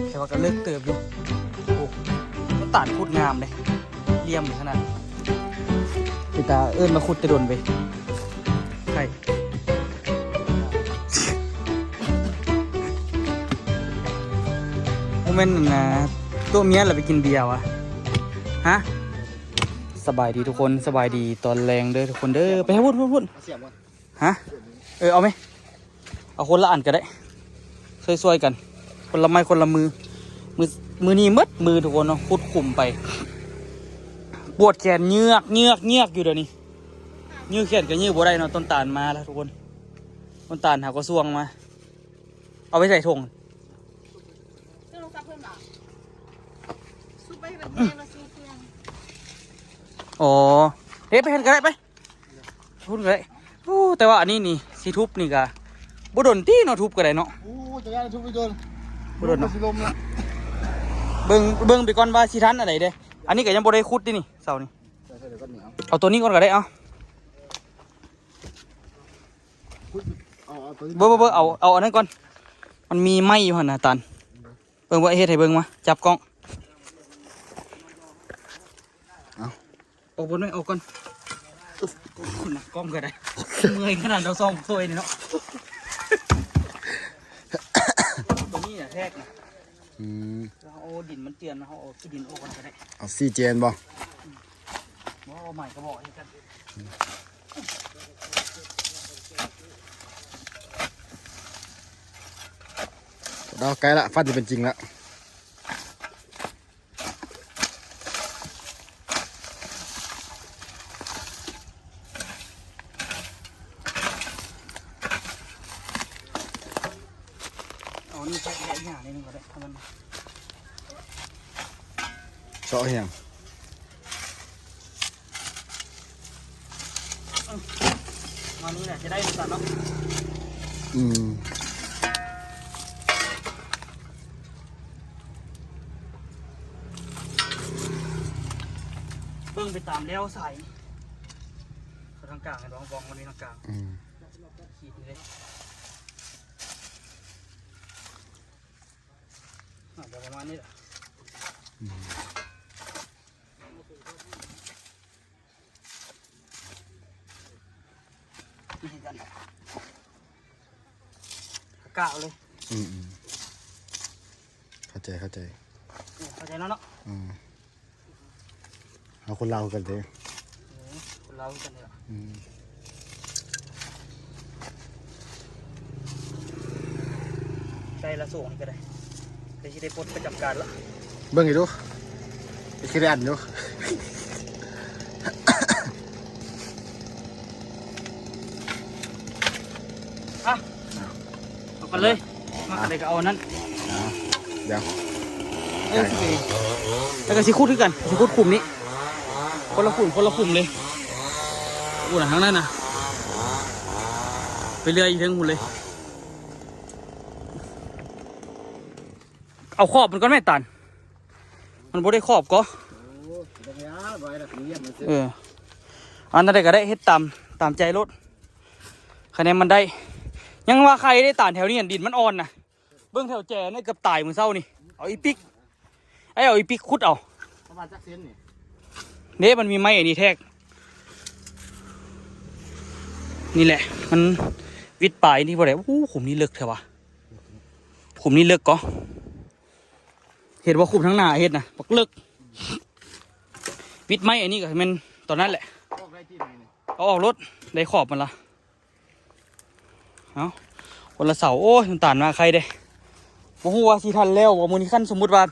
ແຕ່ວ່າກໍເລິກເຕີບຢູ່. ໂອ້ ຕານຂຸດງາມເດ້ ລ່ຽມຂະໜາດ. ເປັນຕາເອີ້ນມາຂຸດແຕ່ດົນເວີຍ. ໃຊ່ ບໍ່ແມ່ນອັນນ່າ ໂຕະເມຍລະໄປກິນເບຍວະ? ຮະ? ສະບາຍດີທຸກຄົນ ສະບາຍດີຕອນແລງເດີທຸກຄົນເດີ. ໄປພຸ້ນ ພຸ້ນ ພຸ້ນ. ຮະ? ເອີ ເອົາໄໝ? ເອົາຄົນລະອັນກໍໄດ້ ຊ່ວຍໆກັນ ຄົນລະໄມ້ຄົນລະມື. ມື້ ມື້ນີ້ໝົດມື້ທຸກຄົນເນາະ ຂຸດຂຸມໄປ ປວດແຂນເຍືອກໆໆຢູ່ດຽວນີ້. ຍື້ແຂນກໍຍື້ບໍ່ໄດ້ເນາະ. ຕົ້ນຕານມາແລ້ວທຸກຄົນ ຕົ້ນຕານຫາກໍຊ່ວງມາ. ເອົາໄປໃສ່ຖົງ ຊື້ໂທລະສັບເພີ່ມລະ ຊຸບໄປໃຫ້ມັນແຫ້ງລະຊື້ເຄື່ອງ. ອໍ ເຮັດໄປຫັ້ນກໍໄດ້ ໄປພຸ້ນກໍໄດ້. ໂອ້ ແຕ່ວ່າອັນນີ້ນີ້ ຊິທຸບນີ້ກໍບໍ່ດົນຕິເນາະ ທຸບກໍໄດ້ເນາະ. ໂອ້ ຈະໄດ້ທຸບໄປດົນ ບໍ່ດົນເນາະ ຊິລົມລະ. ເບິ່ງ ເບິ່ງໄປກ່ອນວ່າຊິທັນອັນໃດເດ້. ອັນນີ້ກໍຍັງບໍ່ໄດ້ຂຸດຕິນີ້ ເສົານີ້. ເອົາຕົວນີ້ກ່ອນກໍໄດ້ ເອົາ ເບິ່ງ ເບິ່ງ ເບິ່ງ ເອົາ ເອົາອັນນັ້ນກ່ອນ ມັນມີໄມ້ຢູ່ຫັ້ນນະຕານ. ເບິ່ງ ເບິ່ງ ເຮັດໃຫ້ເບິ່ງ ມາຈັບກ້ອງ. ເອົາ ອອກເບິ່ງ ອອກກ່ອນ. ໂອ້ຍ ໜັກກ້ອງກໍໄດ້ ເມື່ອຍຂະໜາດເຮົາສ່ອງຊ່ວຍນີ້ເນາະ. ຕົວນີ້ນະແທກນະ. ອືມ ເຮົາເອົາດິນມັນເຈື່ອນ ເຮົາເອົາຂີ້ດິນອອກກ່ອນກໍໄດ້. ເອົາຊີເຈນບໍ່? ບໍ່ ເອົາໄມ້ກະບອກໃຫ້ກັນ. ດອກໃກ້ລະ ຝັນຈະເປັນຈິງລະ. ເອົານີ້ໃສ່ໄດ້ຫຍ້າໜ້ອຍໜຶ່ງກໍໄດ້ ຖ້າມັນ ເຊາະຫຍັງ? ມານີ້ແຫຼະ ຈະໄດ້ນຳກັນເນາະ. ອືມ ເບິ່ງໄປຕາມແລ້ວສາຍ ເຂົ້າທາງກາງ ເຫັນບໍ່? ວອງມັນນີ້ທາງກາງ. ອືມ ຂີດນີ້ເລີຍ. ອາດຈະປະມານນີ້ແຫຼະ. ອືມ ນີ້ຄືກັນ ກະເອົາເລີຍ. ອືມໆ ເຂົ້າໃຈ ເຂົ້າໃຈ ເອີ ເຂົ້າໃຈແລ້ວເນາະ. ອືມ ເຮົາຄົນລາວຄືກັນເດ້. ເອີ ຄົນລາວຄືກັນເດ້. ອືມ ໃສ່ລະສອງນີ້ກໍໄດ້ ແຕ່ຊິໄດ້ປົດປະຈຳການລະ. ເບິ່ງໃຫ້ດູ ຊິໄດ້ອັນຢູ່. ອ່ະ ເອົາກັນເລີຍ ມາອັນໃດກໍເອົາອັນນັ້ນ. ອ່າ ດຽວ ເອີ ຊິໄປ ແລ້ວກໍຊິຂຸດຄືກັນ ຊິຂຸດຂຸມນີ້ ຄົນລະຂຸມ ຄົນລະຂຸມເລີຍ. ໂອ້ ທາງນັ້ນນະ ໄປເລື່ອຍຢູ່ເທິງພຸ້ນເລີຍ. ເອົາຂອບມັນກ່ອນແມ່ຕານ ມັນບໍ່ໄດ້ຂອບກໍ. ໂອ້ ບໍ່ເປັນຫຍັງ ບໍ່ໄດ້ດອກ ມັນລຽບມັນຊື່. ເອີ ອັນໃດກໍໄດ້ ເຮັດຕາມ ຕາມໃຈໂລດ ຄະແນນມັນໄດ້. ຍັງວ່າໄຄເດ້ຕານ ແຖວນີ້ດິນມັນອ່ອນນະ. ເບິ່ງແຖວແຈນີ້ເກືອບຕາຍມື້ເຊົ້ານີ້. ເອົາອີປິກ ໄອ້ເອົາອີປິກຂຸດເອົາ ປະມານຈັກເຊັນນີ້? ເດ້ ມັນມີໄມ້ອັນນີ້ແທກ ນີ້ແຫຼະ ມັນວິດປາຍນີ້ບໍ່ໄດ້. ໂອ້ ຂຸມນີ້ເລິກແທ້ວະ. ຂຸມນີ້ເລິກກໍ ເຫັນບໍ່? ຂຸມທາງໜ້າເຮັດນະ ບັກເລິກ. ວິດໄມ້ອັນນີ້ກໍແມ່ນຕອນນັ້ນແຫຼະ ອອກໄດ້ຕິໄມ້ນີ້ ເອົາອອກໂລດ ໄດ້ຂອບມັນລະ. ເອົາ ຄົນລະເສົາ. ໂອ້ຍ ນ້ຳຕານມາໄຄເດ້ ບໍ່ຮູ້ວ່າຊິທັນແລ້ວບໍ່ມື້ນີ້. ຄັນສົມມຸດວ່າ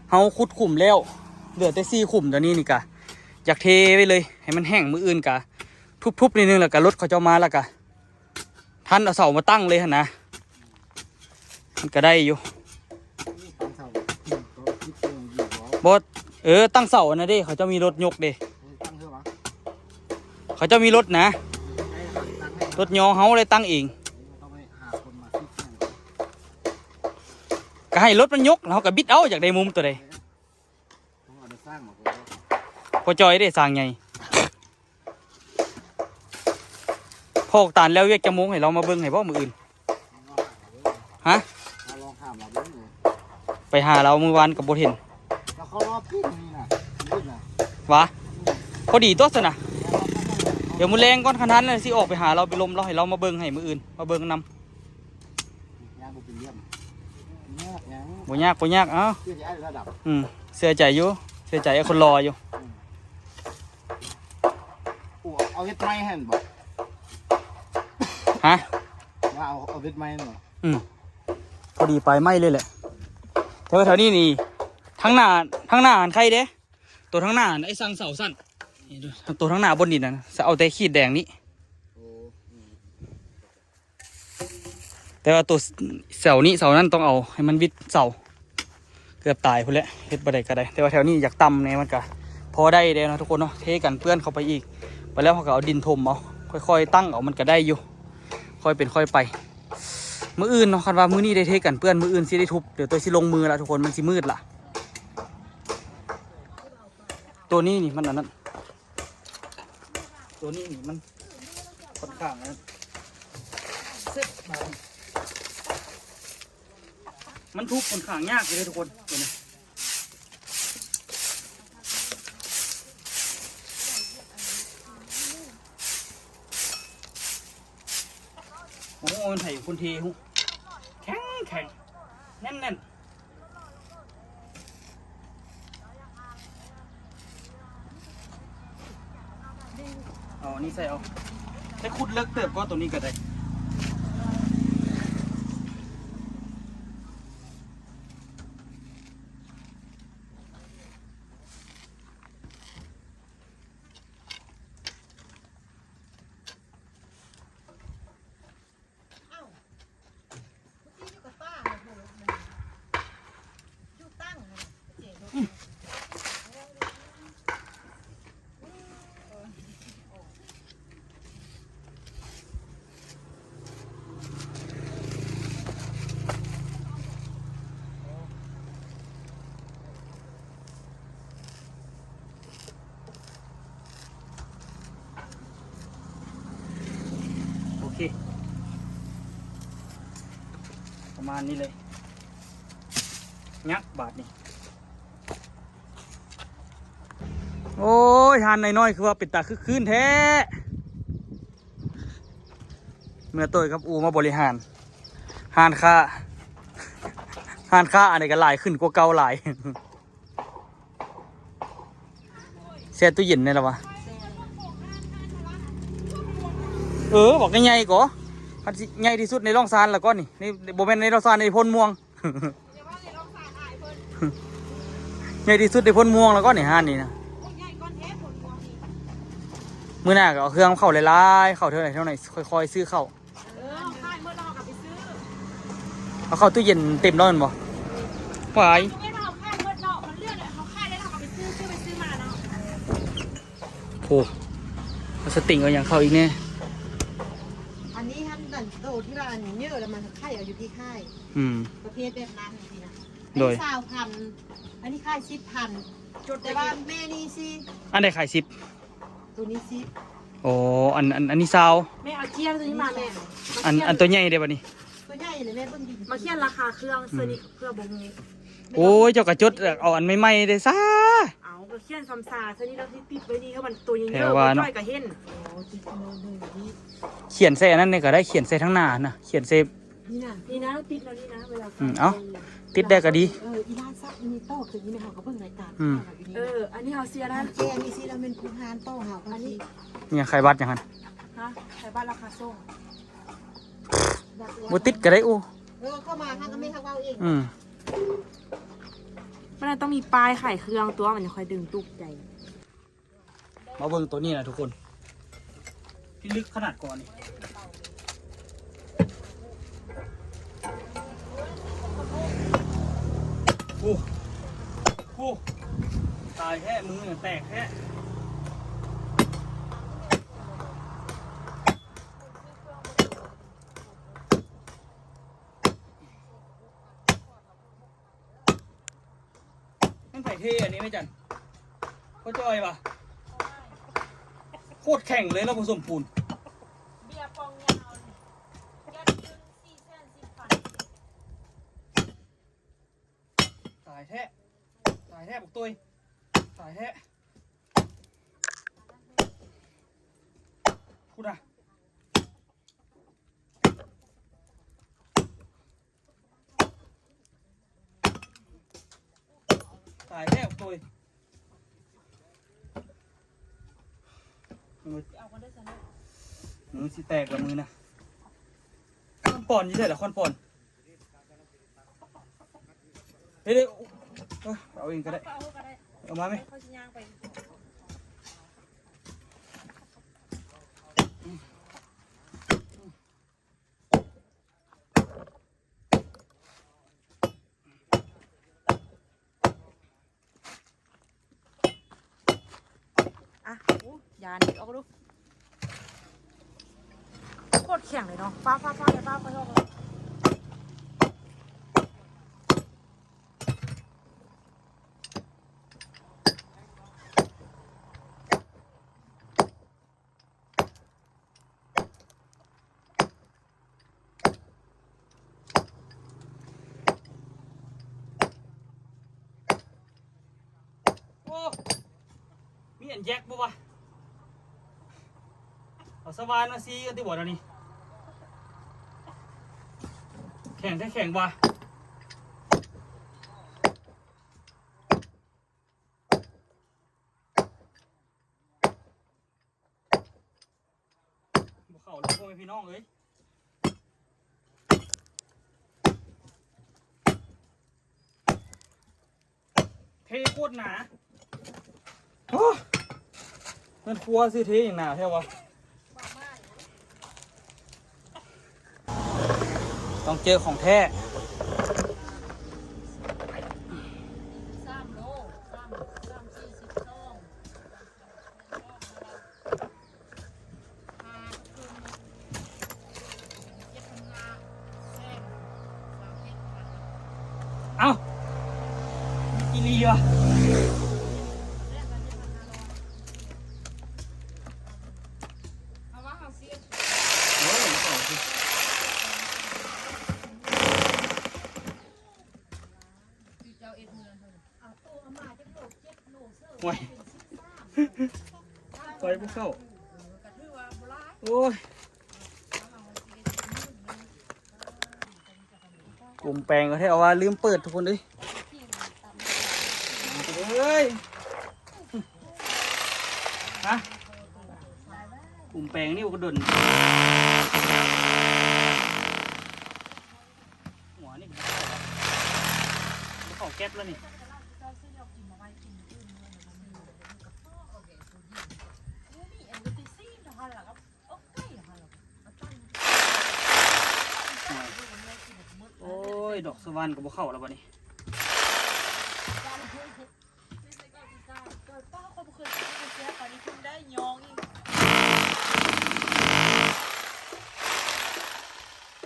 ເຮົາຂຸດຂຸມແລ້ວ ເຫຼືອແຕ່ສີ່ຂຸມ ດຽວນີ້ນີ້ກະຢາກເທໄວ້ເລີຍ ໃຫ້ມັນແຫ້ງ. ມື້ອື່ນກະທຸບໆ ໜ້ອຍໜຶ່ງ ແລ້ວກະລົດເຂົາເຈົ້າມາ ແລ້ວກະ ທັນເອົາເສົາມາຕັ້ງເລີຍຫັ້ນນະ ມັນກະໄດ້ຢູ່. ຕັ້ງເສົາ ບໍ່ ເອີ ຕັ້ງເສົາອັນນັ້ນເດ້ ເຂົາເຈົ້າມີລົດຍົກເດ້ ເອີ ຕັ້ງເທື່ອວະ ເຂົາເຈົ້າມີລົດນະ ເອີ ຕັ້ງໃຫ້ ລົດຍໍເຮົາໄດ້ຕັ້ງເອງ ຕ້ອງໄປຫາຄົນມາຕິດໃຫ້ ກະໃຫ້ລົດມັນຍົກ ແລ້ວເຮົາກະບິດເອົາ ຢາກໄດ້ມຸມຕົວໃດ. ຕ້ອງເອົາໄດ້ สร้างมาก่อน พ่อจ้อยเด้ สร้างใหญ่ พอกตานแล้วเวียกจักโมง ให้เรามาเบิ่งให้บ่มื้ออื่น ฮะ มาลองถามเราเบิ่งเลย ไปหาเรามื้อวานก็บ่เห็น แล้วเขารอบกินนี่นะ กินนะ วะ พอดีตัวซะนะ เดี๋ยวมื้อแลงก่อน คันทันแล้วสิออกไปหาเรา ไปลมเรา ให้เรามาเบิ่งให้มื้ออื่น มาเบิ่งนำ ย่างบ่เป็นเรื่อง ยากหยัง บ่ยาก บ่ยาก เอ้า เชื่อใจระดับ อืม เชื่อใจอยู่ เชื่อใจไอ้คนหล่ออยู่ อืม โอ้ เอาเฮ็ดไม้หั่นบ่ ฮะ ว่าเอา เอาเฮ็ดไม้หั่นบ่ อืม พอดีปลายไม้เลยแหละ แต่ว่าแถวนี้นี่ ทางหน้า ทางหน้าหันไข่เด้ ตัวทางหน้าหันไอ้สั่งเสาสั้น นี่ดู ตัวทางหน้าบนดินนั่น จะเอาแต่ขีดแดงนี้ โอ้ อืม แต่ว่าตัวเสานี้เสานั้นต้องเอาให้มันวิดเสา เกือบตายพุ้นแหละ เฮ็ดบ่ได้ก็ได้ แต่ว่าแถวนี้อยากต่ำแหน่ มันก็พอได้เด้เนาะทุกคนเนาะ เทกันเปื้อนเข้าไปอีก ไปแล้วเราก็เอาดินถมเอา ค่อยๆตั้งเอา มันก็ได้อยู่ ค่อยเป็นค่อยไป มื้ออื่นเนาะ คันว่ามื้อนี้ได้เทกันเปื้อน มื้ออื่นสิได้ทุบ เดี๋ยวตัวสิลงมือละทุกคน มันสิมืดละ ตัวนี้นี่มันอันนั้น ตัวนี้นี่มันค่อนข้างนะ เสร็จบาดนี้ มันทุบค่อนข้างยากอยู่เด้ทุกคน ตัวนี้ โอ้โห มันไถคนเทหู แข็งแข็ง แน่นแน่น เอาอันนี้ใส่เอา ให้ขุดเลิกเติบก็ตัวนี้ก็ได้ โอเค ประมาณนี้เลย ยักบาดนี้ โอ้ย ฮ้านน้อยๆ คือว่าเป็นตาคึกคืนแท้ เมื่อโตยกับอูมาบริหาร ฮ้านค้า ฮ้านค้าอันนี้ก็หลายขึ้นกว่าเก่าหลาย แช่ตู้เย็นนี่ล่ะวะ เออ บอกใหญ่ๆ ก่อ คันสิใหญ่ที่สุดในร่องซานแล้วก่อนนี่ ใน บ่แม่นในร่องซาน ในโพนม่วง ใหญ่ที่สุดในโพนม่วงแล้วก่อนนี่ ฮ้านนี่นะ มื้อหน้าก็เอาเครื่องเข้าหลายๆ เข้าเท่าไหร่เท่าไหร่ ค่อยๆ ซื้อเข้า เออ เฮาขายหมดแล้วเฮาก็ไปซื้อ เอาเข้าตู้เย็นเต็มแล้วแม่นบ่ หวาย เฮาขายหมดเนาะ มันเหลือแล้ว เฮาขายแล้วเฮาก็ไปซื้อ ซื้อไปซื้อมาเนาะ โอ้ เอาสติงเอาหยังเข้าอีกแน่ อันนี้หั่น โตที่ว่าอันนี้เยอะแล้วมันขายเอาอยู่ที่ค่าย อืม ประเภทแบบนั้นนี่นะ โดย อันนี้ซาวพัน อันนี้ขายสิบพัน แต่ว่าแม่นี่สิ อันใดขายสิบ ตัวนี้สิบ อ๋อ อัน อัน อันนี้ซาว แม่เอาเกี้ยงตัวนี้มาแม่ อัน อันตัวใหญ่เด้บัดนี้ ตัวใหญ่เลยแม่เบิ่งดี มาเขียนราคาเครื่อง อืม ซื้อนี่เพื่อบ่ฮู้ โอ้ย เจ้าก็จดเอาอันใหม่ๆ เด้ซะ เอาก็เขียนซ้ำซา ซื้อนี่แล้วที่ติดไว้นี่ คือมันตัวใหญ่ๆ แปลว่าเนาะ จ้อยก็เห็น อ๋อ ติดโน่นนี่ เขียนใส่อันนั้นนี่ก็ได้ เขียนใส่ทางหน้านะ เขียนใส่ นี่นะ นี่นะ ติดแล้วนี่นะ เวลา อืม เอ้า ติดได้ก็ดี เออ อีหลานซัก อีนี่โตขึ้น อีแม่เฮาก็เบิ่งรายการ อืม เออ อันนี้เฮาเสียแล้ว แกนี่สิแล้วแม่นผู้หารโตเฮา อันนี้ นี่ไขบัตรหยังหั่น ฮะ ไขบัตรราคาส่ง บ่ติดก็ได้ โอ้ เออ เข้ามาทางก็แม่เฮาเว้าเอง อืม มันต้องมีป้ายขายเครื่องตัว มันจะค่อยดึงดูดใจ มาเบิ่งตัวนี้นะทุกคน พิลึกขนาดก่อนนี่ โอ้ โอ้ ตายแท้ มือแตกแท้ แม่นไผเทอันนี้แม่จัน ບໍ່ຈ່ອຍວ່າ ໂຄດແຂງເລີຍ ລາວບໍ່ສົມປູນ. ເບຍປ່ອງຍາວນີ້ ແກັດໜຶ່ງສີ່ແສນສິບພັນ. ຕາຍແທ້ ຕາຍແທ້ ບັກຕຸ້ຍ ຕາຍແທ້ ພຸ້ນນະ. ຕາຍແລ້ວໂຕຍ ມືຊິແຕກລະມືນະ. ຄ້ອນປອນຢູ່ໃສລະ ຄ້ອນປອນ? ເດ້ ເອີ ເອົາເອງກໍໄດ້ ເອົາມາແມະ. ອ່ະ ໂອ້ ຢານີ້ອອກດູ ໂຄດແຂງເລີຍເນາະ. ຟ້າວໆໆ ຟ້າວໆ ອອກເລີຍ. ໂອ້ ມີອັນແຢກບໍ່ວະ? ເອົາສະຫວ່ານມາຊີ້ກັນຕິບໍ່ດຽວນີ້? ແຂງແທ້ແຂງວ່າ. ບໍ່ເຂົ້າເລີຍ ພໍ່ແມ່ພີ່ນ້ອງເອີຍ. ເທໂຄດໜາ. ໂອ້ ເຮືອນຄົວຊິເທຫຍັງໜາແທ້ວະ? ຕ້ອງເຈີຂອງແທ້. ເອົ້າ ອີ່ຫຼີວະ. ໂອ້ຍ ໄຟບໍ່ເຂົ້າ ໂອ້ຍ. ກຸມແປງກໍແທ້ ເອົາວ່າລືມເປີດ ທຸກຄົນເອີຍ ເອີຍ. ຮະ ກຸມແປງນີ້ບໍ່ດົນ. ຫົວນີ້ບໍ່ເຂົ້າແກັບແລ້ວນີ້. ໂອ້ຍ ດອກສະຫວ່ານກໍບໍ່ເຂົ້າແລ້ວບັດນີ້.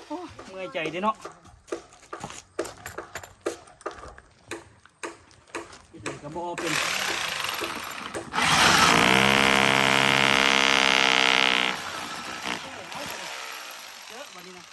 ໂອ້ຍ ເມື່ອຍໃຈເດ້ເນາະ. ເຮັດຫຍັງກໍບໍ່ເປັນ. ເຈີບັດນີ້ນະ.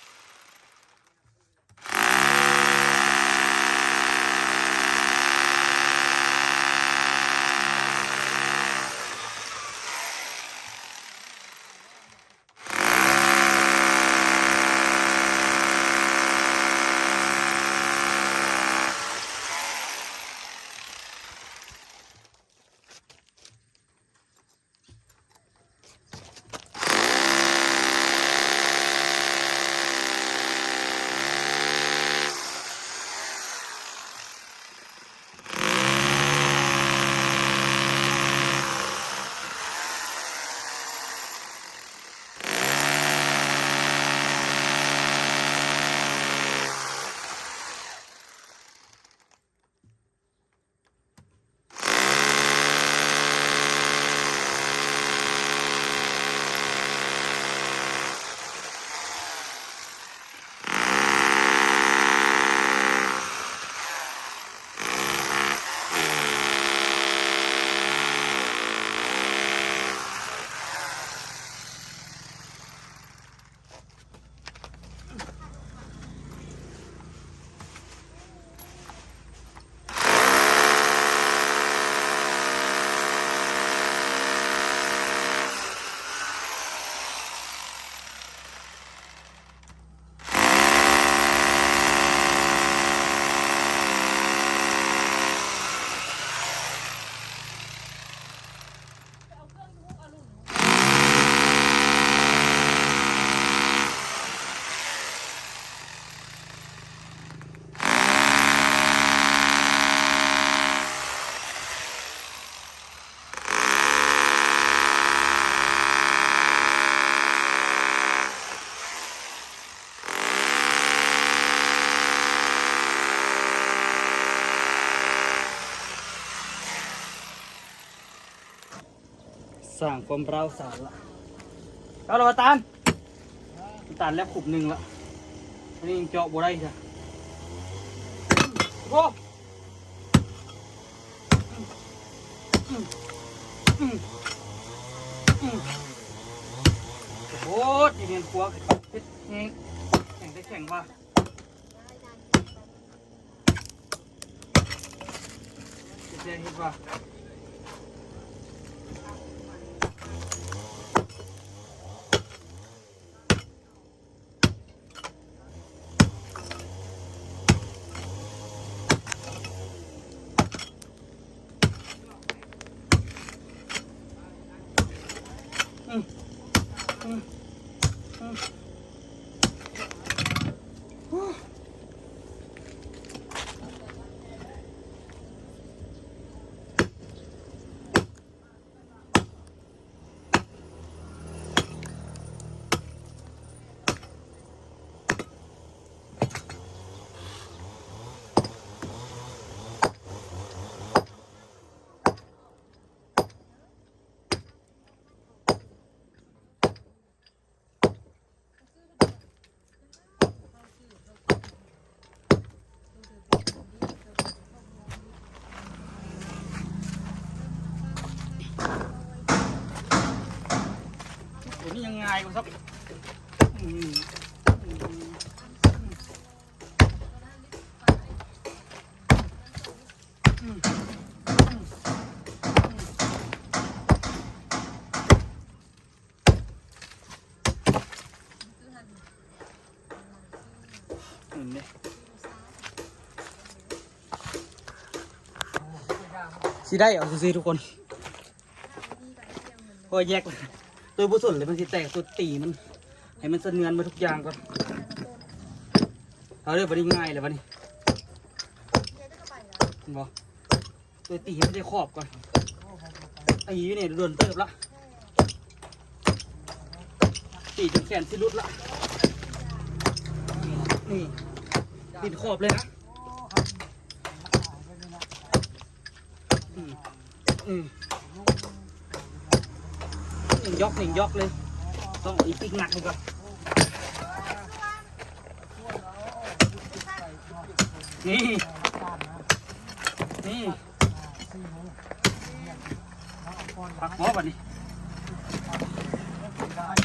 ສ້າງຄວາມຮ້າວສານລະ ເອົາລະວ່າຕານ ຕານແລ້ວຂຸບໜຶ່ງລະ ອັນນີ້ຍັງເຈາະບໍ່ໄດ້ຊະ ໂອ້ ໂອ້ ທີ່ແມ່ນຄົວເຮັດແຮງ ແຂງແຕ່ແຂງວ່າ ໂອ້ ນີ້ຍັງງ່າຍກວ່າຊະ ອືມ. ຊິໄດ້ເອົາຊື່ໆ ທຸກຄົນ ໂອ້ຍ ແຍກ ໂຕບໍ່ສົນເລີຍ ມັນຊິແຕກ ໂຕຕີມັນ ໃຫ້ມັນສະເໜືອນໝົດທຸກຢ່າງກ່ອນ ເອົາເດີ ບັດນີ້ງ່າຍແລ້ວບັດນີ້ ເຫັນບໍ່? ໂຕຕີໃຫ້ມັນໄດ້ຂອບກ່ອນ ຕີຢູ່ນີ້ດົນເຕີບລະ ຕີຈົນແຂນຊິຫຼຸດລະ ນີ້ ດິນຂອບເລີຍນະ ອືມ ອືມ ນີ້ຢອກ ນີ້ຢອກເລີຍ ຕ້ອງອີກ ອີກໜັກໃຫ້ກ່ອນ ນີ້ ນີ້ ພັກບໍ່ບັດນີ້ ເປັນ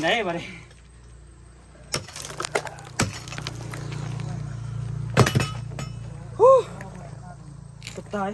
ໄດ໋ບັດນີ້ ຮູ້ ເກືອບຕາຍ.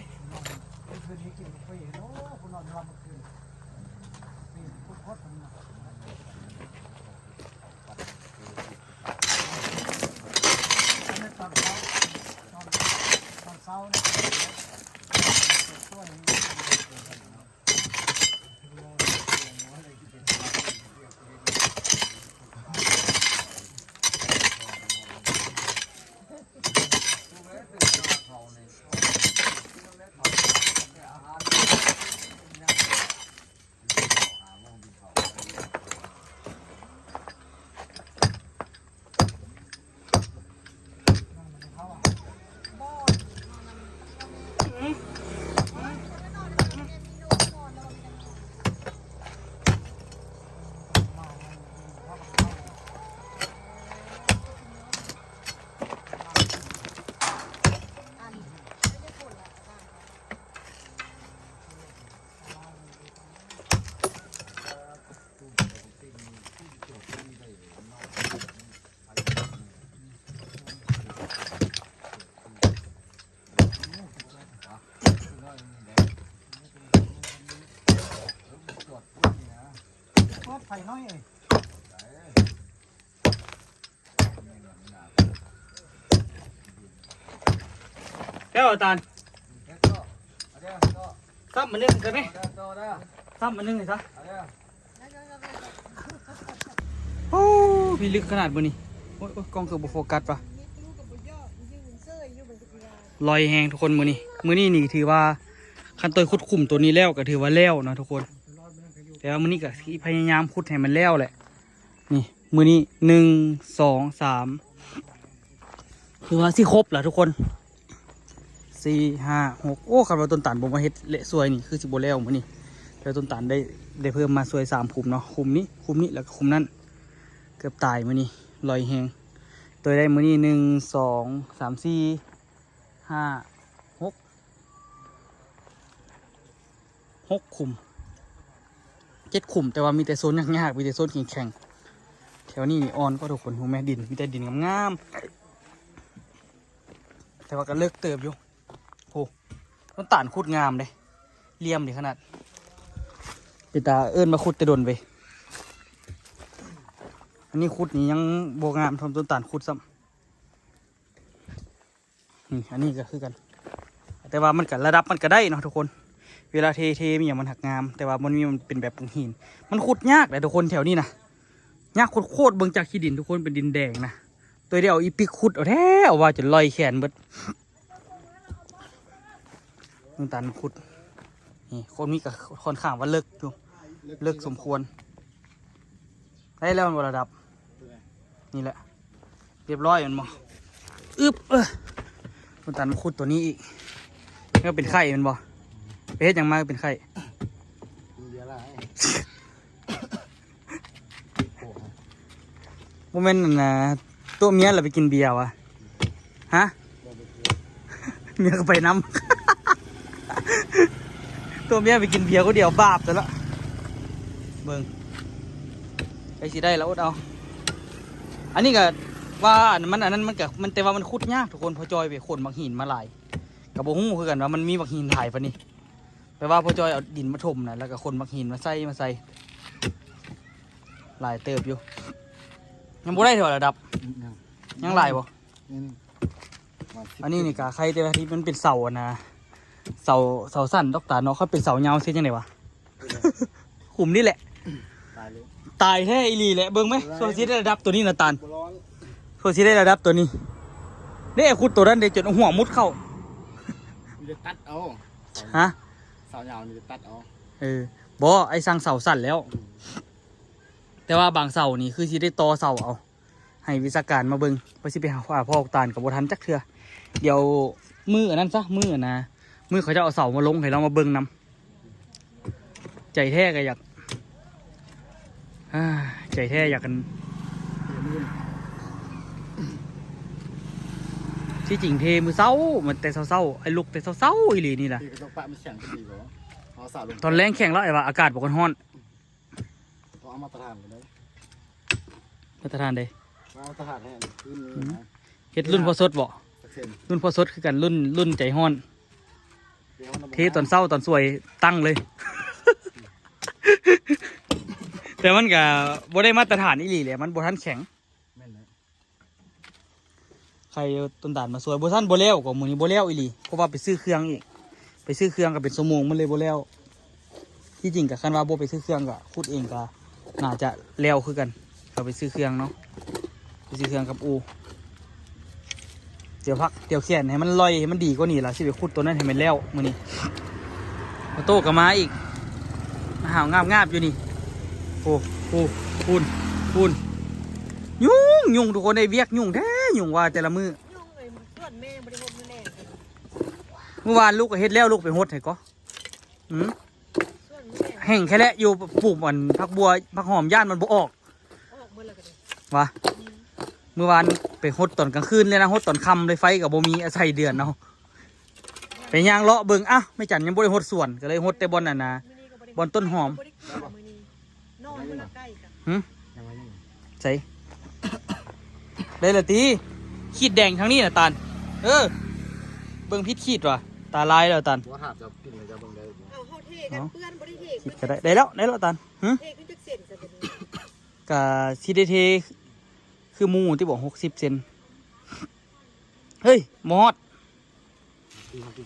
ເຈົ້າອາຈານ ຊ້ຳອັນໜຶ່ງກັນແມະ ຊ້ຳອັນໜຶ່ງນີ້ຊະ. ໂອ້ ພິລຶກຂະໜາດມື້ນີ້. ໂອ້ຍ ໂອ້ຍ ກ້ອງຄືບໍ່ໂຟກັສວະ. ລອຍແຮງທຸກຄົນມື້ນີ້. ມື້ນີ້ນີ້ຖືວ່າ ຄັນໂຕຍຂຸດຂຸມໂຕນີ້ແລ້ວກໍຖືວ່າແລ້ວເນາະທຸກຄົນ. ແຕ່ວ່າມື້ນີ້ກໍຊິພະຍາຍາມຂຸດໃຫ້ມັນແລ້ວແຫຼະ. ນີ້ ມື້ນີ້ ໜຶ່ງ ສອງ ສາມ ຖືວ່າຊິຄົບລະທຸກຄົນ ສີ່ ຫ້າ ຫົກ. ໂອ້ ຄັນວ່າຕົ້ນຕານບໍ່ມາເຮັດແລະຊ່ວຍນີ້ ຄືຊິບໍ່ແລ້ວມື້ນີ້. ແຕ່ຕົ້ນຕານໄດ້ ໄດ້ເພີ່ມມາຊ່ວຍສາມຂຸມເນາະ ຂຸມນີ້ ຂຸມນີ້ ແລ້ວກໍຂຸມນັ້ນ. ເກືອບຕາຍມື້ນີ້ ລອຍແຮງ. ໂຕຍໄດ້ມື້ນີ້ ໜຶ່ງ ສອງ ສາມ ສີ່ ຫ້າ ຫົກ ຫົກຂຸມ ເຈັດຂຸມ ແຕ່ວ່າມີແຕ່ໂຊນຍາກໆ ມີແຕ່ໂຊນແຂງໆ. ແຖວນີ້ນີ້ອ່ອນກວ່າທຸກຄົນ. ຮູ້ແມ່ ດິນ ມີແຕ່ດິນງາມໆ ແຕ່ວ່າກໍເລິກເຕີບຢູ່. ໂຫ ຕົ້ນຕານຂຸດງາມເດ້ ລ່ຽມດີຂະໜາດ. ເປັນຕາເອີ້ນວ່າຂຸດແຕ່ດົນເວີຍ. ອັນນີ້ຂຸດນີ້ຍັງບໍ່ງາມເທົ່າຕົ້ນຕານຂຸດຊ້ຳ. ນີ້ ອັນນີ້ກໍຄືກັນ ແຕ່ວ່າມັນກໍ ລະດັບມັນກໍໄດ້ເນາະທຸກຄົນ. ເວລາເທ ເທມີຫຍັງມັນຫັກງາມ ແຕ່ວ່າມັນມີ ມັນເປັນແບບຫີນ ມັນຂຸດຍາກເດ້ທຸກຄົນ. ແຖວນີ້ນະ ຍາກໂຄດໆ. ເບິ່ງຈາກຂີ້ດິນທຸກຄົນ ເປັນດິນແດງນະ. ໂຕຍໄດ້ເອົາອີປິກຂຸດເອົາແທ້ ເອົາວ່າຈົນລອຍແຂນເບິດ. ເບິ່ງຕານຂຸດນີ້ ຄົນນີ້ກໍຄ່ອນຂ້າງວ່າເລິກຢູ່ ເລິກສົມຄວນ. ໄດ້ແລ້ວແມ່ນບໍ່ລະດັບ? ນີ້ແຫຼະ ຮຽບຮ້ອຍແມ່ນບໍ່? ອຶບ ເອີ ມັນຕັນຂຸດຕົວນີ້ອີກ ແລ້ວເປັນໄຂ້ແມ່ນບໍ່? ໄປເຮັດຫຍັງມາເປັນໄຂ້? ກິນເບຍຫຼາຍ ບໍ່ແມ່ນອັນນ່າ ຕົວະເມຍລະໄປກິນເບຍຫວາ? ຮະ? ເມຍກໍໄປນຳ ຕົວະເມຍໄປກິນເບຍຜູ້ດຽວ ບາບຊະລະ. ເບິ່ງ ໃກ້ຊິໄດ້ລະ ອົດເອົາ. ອັນນີ້ກໍວ່າອັນມັນ ອັນນັ້ນມັນກໍ ມັນ ແຕ່ວ່າມັນຂຸດຍາກທຸກຄົນ ພໍ່ຈ້ອຍໄປຂົນໝາກຫີນມາຫຼາຍ ກໍບໍ່ຮູ້ຄືກັນວ່າມັນມີໝາກຫີນຫຼາຍປານນີ້. ແປວ່າພໍ່ຈ້ອຍເອົາດິນມາຖົມນະ ແລ້ວກໍຂົນໝາກຫີນມາໃສ່ ມາໃສ່ ຫຼາຍເຕີບຢູ່. ຍັງບໍ່ໄດ້ເທື່ອລະດັບ ຍັງ ຍັງຫຼາຍບໍ່? ນີ້ ອັນນີ້ນີ້ກະໄຄ ແຕ່ວ່າທີ່ມັນເປັນເສົາອັນນະ ເສົາ ເສົາສັ້ນດອກຕານເນາະ. ຄັນເປັນເສົາຍາວຊິເຮັດຈັ່ງໃດຫວາ? ຂຸມນີ້ແຫຼະ ຕາຍເລີຍ ຕາຍແທ້ອີ່ຫຼີແຫຼະ. ເບິ່ງແມະ ບໍ່ໄດ້ ຊົ່ວຊິໄດ້ລະດັບຕົວນີ້ນະຕານ ບໍ່ລອງ ຊົ່ວຊິໄດ້ລະດັບຕົວນີ້. ເດ້ ຂຸດຕົວນັ້ນເດ້ ຈົນເອົາຫົວມຸດເຂົ້າ ມີແຕ່ຕັດເອົາ. ຮະ? ເສົາຍາວນີ້ຕັດເອົາ. ເອີ ບໍ່ ໄອ້ສ້າງເສົາສັ້ນແລ້ວ ອືມ ແຕ່ວ່າບາງເສົານີ້ຄືຊິໄດ້ຕໍ່ເສົາເອົາ. ໃຫ້ວິຊາການມາເບິ່ງ ວ່າຊິໄປຫາ ຫາພໍ່ອອກຕານກໍບໍ່ທັນຈັກເທື່ອ. ດຽວມື້ອັນນັ້ນຊະ ມື້ອັນນະ ມື້ເຂົາເຈົ້າເອົາເສົາມາລົງໃຫ້ລາວມາເບິ່ງນຳ. ໃຈແທ້ກໍຢາກ ອາ ໃຈແທ້ຢາກກັນ ທີ່ຈິງເທມື້ເຊົ້າ ມາແຕ່ເຊົ້າໆ ໄອ້ລຸກແຕ່ເຊົ້າໆອີ່ຫຼີນີ້ລະ. ທີ່ເຂົາເຈົ້າປະມັນແຂງດີບໍ່? ເອົາເສົາລົງ ຕອນແລງແຂງແລ້ວ ໄອ້ວ່າອາກາດບໍ່ຄ່ອຍຮ້ອນ. ຕ້ອງເອົາມາດຕະຖານເລີຍ ມາດຕະຖານເດ້ ມາດຕະຖານໃຫ້ຄືນນີ້ນະ. ເຮັດລຸ້ນພໍ່ສົດບໍ່? ເປີເຊັນ ລຸ້ນພໍ່ສົດຄືກັນ ລຸ້ນ ລຸ້ນໃຈຮ້ອນ ເທຕອນເຊົ້າຕອນສວຍຕັ້ງເລີຍ ແຕ່ມັນກະບໍ່ໄດ້ມາດຕະຖານອີ່ຫຼີແຫຼະ ມັນບໍ່ທັນແຂງ. ແມ່ນແຫຼະ ໄຄຕົ້ນຕານມາຊ່ວຍ ບໍ່ທັນ ບໍ່ແລ້ວ ກໍມື້ນີ້ບໍ່ແລ້ວອີ່ຫຼີ ເພາະວ່າໄປຊື້ເຄື່ອງອີກ ໄປຊື້ເຄື່ອງກໍເປັນຊົ່ວໂມງ ມັນເລີຍບໍ່ແລ້ວ. ທີ່ຈິງກໍຄັນວ່າບໍ່ໄປຊື້ເຄື່ອງກໍຂຸດເອງກໍໜ້າຈະແລ້ວຄືກັນ ກໍໄປຊື້ເຄື່ອງເນາະ ໄປຊື້ເຄື່ອງກັບອູ່. ດຽວພັກ ດຽວແຂນໃຫ້ມັນລອຍ ໃຫ້ມັນດີກວ່ານີ້ລະ ຊິໄປຂຸດຕົວນັ້ນໃຫ້ມັນແລ້ວມື້ນີ້. ໂອໂຕ້ກໍມາອີກ ຫາວງາບໆຢູ່ນີ້. ໂອ້ ໂອ້ ພຸ້ນ ພຸ້ນ ຍຸງ ຍຸງ ທຸກຄົນເອີຍ ວຽກຍຸງແທ້ ຍຸງວ່າແຕ່ລະມື້. ຍຸງເອີຍ ສວນແມ່ບໍ່ໄດ້ຫົດມື້ແລງ. ມື້ວານລູກກໍເຮັດແລ້ວ ລູກໄປຫົດໃຫ້ກໍ ອືມ ສວນແມ່ ແຫ້ງແຄ່ແຫຼະ ຢູ່ປູກອັນຜັກບົວ ຜັກຫອມ ຢ້ານມັນບໍ່ອອກ ອອກເບິດແລ້ວກໍໄດ້ ຫວາ? ອືມ ມື້ວານໄປຫົດຕອນກາງຄືນເລີຍນະ ຫົດຕອນຄ່ຳເລີຍ ໄຟກໍບໍ່ມີ ອາໄສເດືອນເອົາ. ໄປຍ່າງເລາະເບິ່ງ ອ້າວ ແມ່ຈັນຍັງບໍ່ໄດ້ຫົດສວນ ກໍເລີຍຫົດແຕ່ບ່ອນອັນນະ ມື້ນີ້ກໍບໍ່ໄດ້ ບ່ອນຕົ້ນຫອມ ບໍ່ໄດ້ກິນມື້ນີ້ ນອນມື້ລະໃກ້ກັນ. ຫຶ? ຍັງວ່າຍັງ ໃສ ໄດ້ລະຕິ ຂີດແດງທາງນີ້ນະຕານ. ເອີ ເບິ່ງຜິດຂີດວ່າ ຕາລາຍແລ້ວຕານ. ບໍ່ ຖ້າເຈົ້າກິນແລ້ວເຈົ້າເບິ່ງໄດ້ບໍ່? ເອົາ ເຮົາເທກັນເປື້ອນ ບໍ່ໄດ້ເທ ຂີດກໍໄດ້ ໄດ້ແລ້ວ ໄດ້ແລ້ວຕານ. ຫຶ? ເທຂຶ້ນຈັກເຊັນຊັ້ນ ກໍຊິໄດ້ເທຄືໝູ່ຕິບໍ ຫົກສິບເຊັນ. ເຮີ້ຍ ບໍ່ຮອດ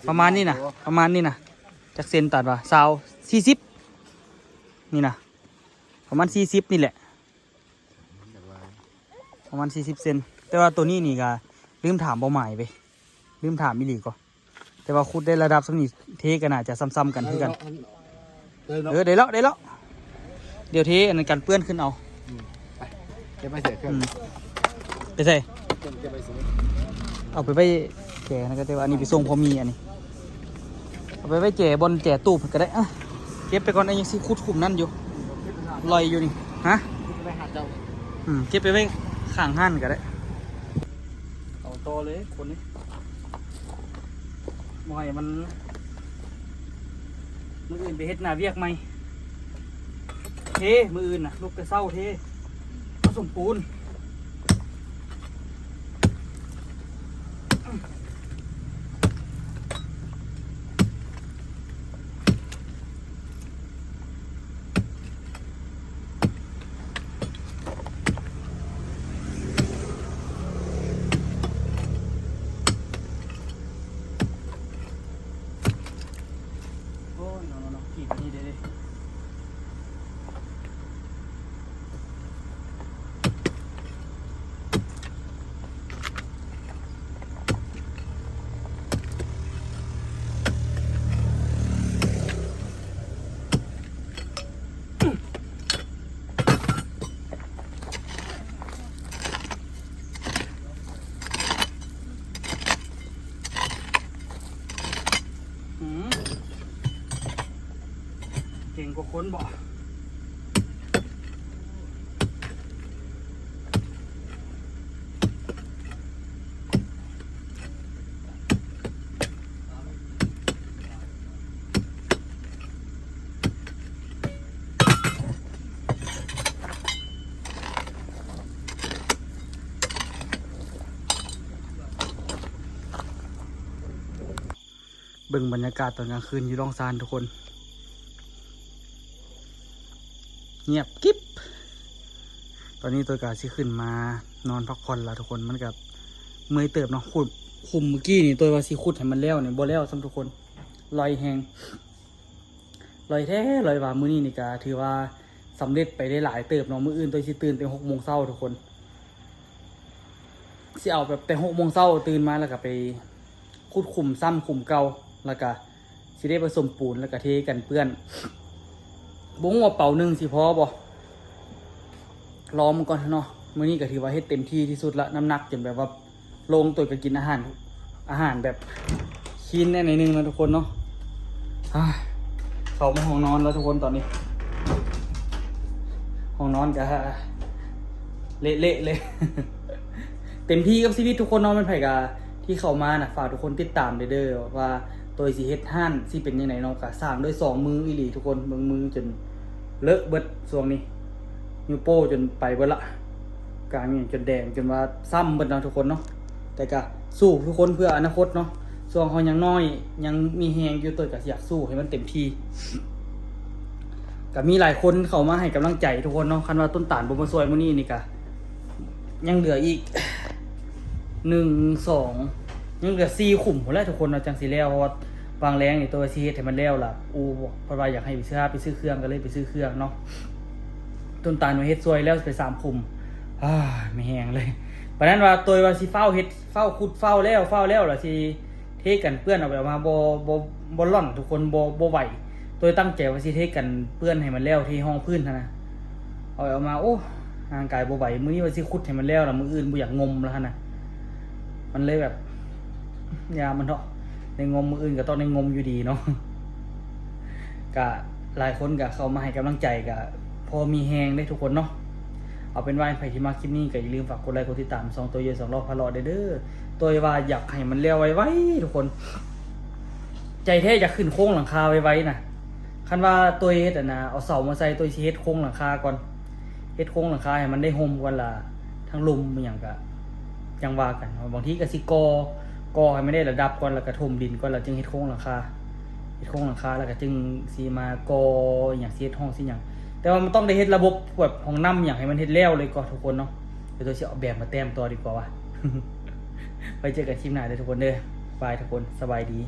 ປະມານນີ້ນະ ປະມານນີ້ນະ. ຈັກເຊັນຕັດວະ ຊາວ ສີ່ສິບ ນີ້ນະ ປະມານ ສີ່ສິບ ນີ້ແຫຼະ ປະມານ ສີ່ສິບ ເຊັນ. ແຕ່ວ່າໂຕນີ້ນີ້ກະລືມຖາມບໍ່ໝາຍເວີຍ ລືມຖາມອີ່ຫຼີກໍ ແຕ່ວ່າຂຸດໄດ້ລະດັບສ່ຳນີ້ ເທກໍໜ້າຈະສ່ຳໆກັນຄືກັນ. ເອີ ໄດ້ແລ້ວ ໄດ້ແລ້ວ ດຽວເທອັນນັ້ນກັນເປື້ອນຂຶ້ນເອົາ. ອືມ ໄປ ເກັບໄວ້ໃສ່ເຄື່ອງ ອືມ ໄປໃສ່ ເກັບໄວ້ໃສ່ ເອົາໄປໄວ້ແຈນັ້ນກໍໄດ້ວ່າ ອັນນີ້ໄປສົ່ງພໍ່ມີ ອັນນີ້ເອົາໄປໄວ້ແຈບ່ອນແຈຕູ້ເພິ່ນກໍໄດ້. ອະ ເກັບໄປກ່ອນ ອັນຍັງຊິຂຸດຂຸມນັ້ນຢູ່ ລອຍຢູ່ນີ້. ຮະ ເກັບໄວ້ຫາເຈົ້າ ອືມ ເກັບໄປໄວ້ຂ້າງຮ້ານກໍໄດ້. ເອົາຕໍ່ເລີຍຄົນນີ້ ບໍ່ໃຫ້ມັນ ມື້ອື່ນໄປເຮັດໜ້າວຽກໃໝ່. ເທ ມື້ອື່ນນະ ລຸກແຕ່ເຊົ້າເທ ປະສົມປູນ. ໂອ້ຍ ເນາະ ເນາະ ເນາະ ກຣີດອັນນີ້ເດ້ ເດ້. ອືມ ເກັ່ງກວ່າຄົນບໍ? ເບິ່ງບັນຍາກາດຕອນກາງຄືນຢູ່ດອງຊານທຸກຄົນ ງຽບກິບ. ຕອນນີ້ໂຕຍກະຊິຂຶ້ນມານອນພັກຜ່ອນລະທຸກຄົນ ມັນກະເມື່ອຍເຕີບເນາະ. ຂຸມ ຂຸມມື້ກີ້ນີ້ໂຕຍວ່າຊິຂຸດໃຫ້ມັນແລ້ວນີ້ ບໍ່ແລ້ວຊ້ຳທຸກຄົນ ລອຍແຮງ ລອຍແທ້ລອຍວ່າ. ມື້ນີ້ນີ້ກະຖືວ່າສຳເລັດໄປໄດ້ຫຼາຍເຕີບເນາະ. ມື້ອື່ນໂຕຍຊິຕື່ນແຕ່ຫົກໂມງເຊົ້າທຸກຄົນ ຊິເອົາແບບແຕ່ຫົກໂມງເຊົ້າຕື່ນມາ ແລ້ວກະໄປຂຸດຂຸມຊ້ຳຂຸມເກົ່າ ແລ້ວກະຊິໄດ້ປະສົມປູນ ແລ້ວກະເທກັນເປື້ອນ. ບໍ່ຮູ້ວ່າເປົາໜຶ່ງຊິພໍບໍ່ ລອງມັນກ່ອນເນາະ. ມື້ນີ້ກະຖືວ່າເຮັດເຕັມທີ່ທີ່ສຸດລະ ນ້ຳໜັກຈົນແບບວ່າລົງ ໂຕຍກະກິນອາຫານ ອາຫານແບບ ຄລີນແດ່ໜ້ອຍໜຶ່ງເນາະທຸກຄົນເນາະ. ອາ ເຂົ້າມາຫ້ອງນອນແລ້ວທຸກຄົນ ຕອນນີ້ຫ້ອງນອນກະເລະໆເລີຍ ເຕັມທີ່ກັບຊີວິດທຸກຄົນເນາະ. ແມ່ນໃຜກະທີ່ເຂົ້າມານະ ຝາກທຸກຄົນຕິດຕາມເດີ ເດີ ວ່າໂຕຍຊິເຮັດຮ້ານຊິເປັນຈັ່ງໃດເນາະ. ກະສ້າງດ້ວຍສອງມືອີ່ຫຼີທຸກຄົນ ເບິ່ງມືຈົນເລະເບິດຊ່ວງນີ້ ນິ້ວໂປ້ຈົນໄປເບິດລະ ກາງນີ້ຈົນແດງ ຈົນວ່າຊ້ຳເບິດເນາະທຸກຄົນເນາະ. ແຕ່ກະສູ້ທຸກຄົນເພື່ອອະນາຄົດເນາະ. ຊ່ວງເຮົາຍັງນ້ອຍ ຍັງມີແຮງຢູ່ ໂຕຍກະຢາກສູ້ໃຫ້ມັນເຕັມທີ່. ກະມີຫຼາຍຄົນເຂົ້າມາໃຫ້ກຳລັງໃຈທຸກຄົນເນາະ. ຄັນວ່າຕົ້ນຕານບໍ່ມາຊ່ວຍມື້ນີ້ນີ້ກະຍັງເຫຼືອອີກ ໜຶ່ງ ສອງ ຍັງເຫຼືອສີ່ຂຸມພຸ້ນແຫຼະທຸກຄົນເນາະ ຈັ່ງຊິແລ້ວ. ເພາະວ່າວາງແລງນີ້ໂຕຍວ່າຊິເຮັດໃຫ້ມັນແລ້ວລະ ອູ້ ເພິ່ນວ່າຢາກໃຫ້ໄປຊື້ ໄປຊື້ເຄື່ອງ ກະເລີຍໄປຊື້ເຄື່ອງເນາະ. ຕົ້ນຕານມາເຮັດຊ່ວຍແລ້ວໄປສາມຂຸມ ອາ ມີແຮງເລີຍ. ປານນັ້ນວ່າໂຕຍວ່າຊິຟ້າວເຮັດ ຟ້າວຂຸດ ຟ້າວແລ້ວ ຟ້າວແລ້ວລະຊິເທກັນເປື້ອນ ເອົາໄປເອົາມາບໍ່ ບໍ່ ບໍ່ລ່ອນທຸກຄົນ ບໍ່ ບໍ່ໄຫວ. ໂຕຍຕັ້ງໃຈວ່າຊິເທກັນເປື້ອນໃຫ້ມັນແລ້ວ ເທຮອງພື້ນຫັ້ນນະ ເອົາໄປເອົາມາ ໂອ້ ຮ່າງກາຍບໍ່ໄຫວ. ມື້ນີ້ວ່າຊິຂຸດໃຫ້ມັນແລ້ວລະ ມື້ອື່ນບໍ່ຢາກງົມລະຫັ້ນນະ. ມັນເລີຍແບບ ຢ່າມັນເຖາະ ໄດ້ງົມ ມື້ອື່ນກະຕ້ອງໄດ້ງົມຢູ່ດີເນາະ. ກະຫຼາຍຄົນກະເຂົ້າມາໃຫ້ກຳລັງໃຈ ກະພໍມີແຮງເດ້ທຸກຄົນເນາະ. ເອົາເປັນວ່າໃຜທີ່ມັກຄລິບນີ້ກະຢ່າລືມຝາກກົດໄລ ກົດຕິດຕາມຊ່ອງໂຕຍເຢີສອງລໍ້ພາເລາະເດີ. ໂຕຍວ່າຢາກໃຫ້ມັນແລ້ວໄວໆທຸກຄົນ ໃຈແທ້ຢາກຂຶ້ນໂຄງຫຼັງຄາໄວໆນະ. ຄັນວ່າໂຕຍເຮັດອັນນະ ເອົາເສົາມາໃສ່ ໂຕຍຊິເຮັດໂຄງຫຼັງຄາກ່ອນ ເຮັດໂຄງຫຼັງຄາໃຫ້ມັນໄດ້ຮົ່ມກ່ອນລະ ທັງລົມອີ່ຫຍັງກະ ຈັ່ງວ່າກັນ. ບາງທີກະຊິກໍ່ ກໍ່ໃຫ້ມັນໄດ້ລະດັບກ່ອນ ລະກະຖົມດິນກ່ອນ ລະຈຶ່ງເຮັດໂຄງຫຼັງຄາ ເຮັດໂຄງຫຼັງຄາ ລະກະຈຶ່ງຊິມາກໍ່ອີ່ຫຍັງ ຊິເຮັດຫ້ອງຊິຫຍັງ. ແຕ່ວ່າມັນຕ້ອງໄດ້ເຮັດລະບົບແບບຫ້ອງນ້ຳຫຍັງໃຫ້ມັນເຮັດແລ້ວເລີຍກ່ອນທຸກຄົນເນາະ. ດຽວໂຕຍຊິເອົາແບບມາແຕ້ມຕໍ່ດີກວ່າວ່າ ໄວ້ເຈີກັນຄລິບໜ້າເດີທຸກຄົນເດີ. ບາຍທຸກຄົນ ສະບາຍດີ.